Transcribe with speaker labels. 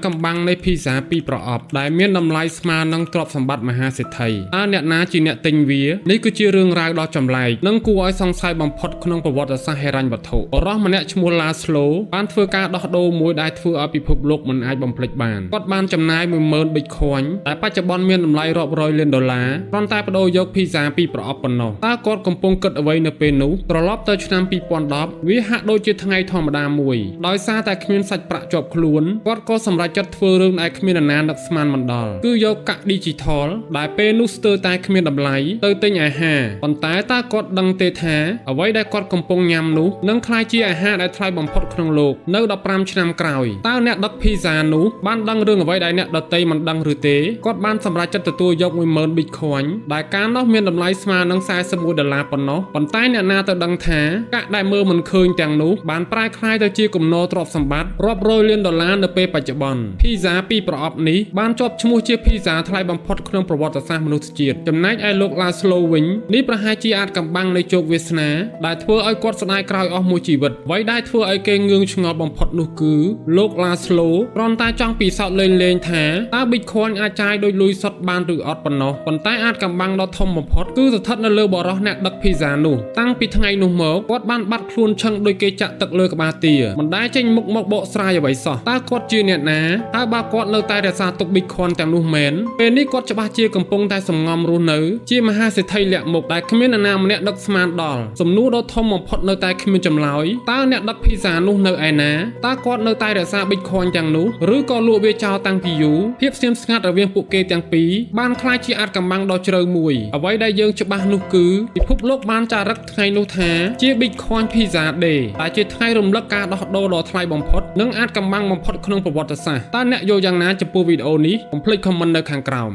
Speaker 1: កំបាំងនៃភីហ្សាពីរប្រអប់ដែលមានតម្លៃស្មើនឹងទ្រព្យសម្បត្តិមហាសេដ្ឋីតើអ្នកណាជាអ្នកទិញវានេះគឺជារឿងរ៉ាវដ៏ចម្លែកនិងគួរឲ្យសង្ស័យបំផុតក្នុងប្រវត្តិសាស្ត្រហិរញ្ញវត្ថុបុរសម្នាក់ឈ្មោះឡាស្លូបានធ្វើការដោះដូរមួយដែលធ្វើឲ្យពិភពលោកមិនអាចបំភ្លេចបានគាត់បានចំណាយ10000 Bitcoin ដែលបច្ចុប្បន្នមានតម្លៃរាប់រយលានដុល្លារគ្រាន់តែប្ដូរយកភីហ្សាពីរប្រអប់ប៉ុណ្ណោះតើគាត់កំពុងគិតអ្វីនៅពេលនោះត្រឡប់ទៅឆ្នាំ2010វាហាក់ដូចជាថ្ងៃធម្មតាមួយដោយសារតែគ្មានសាច់ប្រាក់ជាប់ខ្លួនគាត់ក៏សម្រេចចិត្តធ្វើរឿងដែលគ្មាននរណានឹកស្មានមិនដល់គឺយកកាក់ Digital ដែលពេលនោះស្ទើរតែគ្មានតម្លៃទៅទិញអាហារប៉ុន្តែតើគាត់ដឹងទេថាអ្វីដែលគាត់កំពុងញ៉ាំនោះនឹងក្លាយជាអាហារដែលថ្លៃបំផុតក្នុងលោកនៅ15ឆ្នាំក្រោយតើអ្នកដឹកភីហ្សានោះបានដឹងរឿងអ្វីដែលអ្នកដទៃមិនដឹងឬទេគាត់បានសម្រេចចិត្តទទួលយក10000 Bitcoin ដែលកាលនោះមានតម្លៃស្មើនឹង41ដុល្លារប៉ុណ្ណោះប៉ុន្តែអ្នកណាទៅដឹងថាកាក់ដែលមើលមិនឃើញទាំងនោះបានប្រែក្លាយទៅជាគំនរទ្រព្យសម្បត្តិរាប់រយលានដុល្លារនៅពេលបច្ចុប្បន្នភីហ្សាពីរប្រអប់នេះបានជាប់ឈ្មោះជាភីហ្សាថ្លៃបំផុតក្នុងប្រវត្តិសាស្ត្រមនុស្សជាតិចំណែកឯលោកឡាស្លូវិញនេះប្រហែលជាអាចកំបាំងនៃជោគវាសនាដែលធ្វើឲ្យគាត់ស្ដាយក្រោយអស់មួយជីវិតអ្វីដែលធ្វើឲ្យគេងឿងឆ្ងល់បំផុតនោះគឺលោកឡាស្លូគ្រាន់តែចង់ពិសោធន៍លេងៗថាតើ Bitcoin អាចចាយដោយលុយសុទ្ធបានឬអត់ប៉ុណ្ណោះប៉ុន្តែអាចកំបាំងដ៏ធំបំផុតគឺស្ថិតនៅលើបុរសអ្នកដឹកភីហ្សានោះតាំងពីថ្ងៃនោះមកគាត់បានបាត់ខ្លួនឈឹងដោយគេចាក់ទឹកលើក្បាលទាមិនដែលចេញមុខមកបកស្រាយអ្វីសោះតើគាត់ជាអ្នកណាហើយបើគាត់នៅតែរក្សាទុក Bitcoin ទាំងនោះមែនពេលនេះគាត់ច្បាស់ជាកំពុងតែសំងំរស់នៅជាមហាសេដ្ឋីលាក់មុខដែលគ្មាននរណាម្នាក់ដឹកស្មានដល់សំណួរដ៏ធំបំផុតនៅតែគ្មានចម្លើយតើអ្នកដឹកភីហ្សានោះនៅឯណាតើគាត់នៅតែរក្សា Bitcoin ទាំងនោះឬក៏លក់វាចោលតាំងពីយូរភាពស្ងៀមស្ងាត់រវាងពួកគេទាំងពីរបានក្លាយជាអាថ៌កំបាំងដ៏ជ្រៅមួយអ្វីដែលយើងច្បាស់នោះគឺពិភពលោកបានចារឹកថ្ងៃនោះថាជា Bitcoin Pizza Day ដែលជាថ្ងៃរំលឹកការដោះដូរដ៏ថ្លៃបំផុតនិងអាថ៌កំបាំងបំផុតក្នុងប្រវត្តិសាស្ត្រតើអ្នកយល់យ៉ាងណាចំពោះវីដេអូនេះកុំភ្លេច comment នៅខាងក្រោម។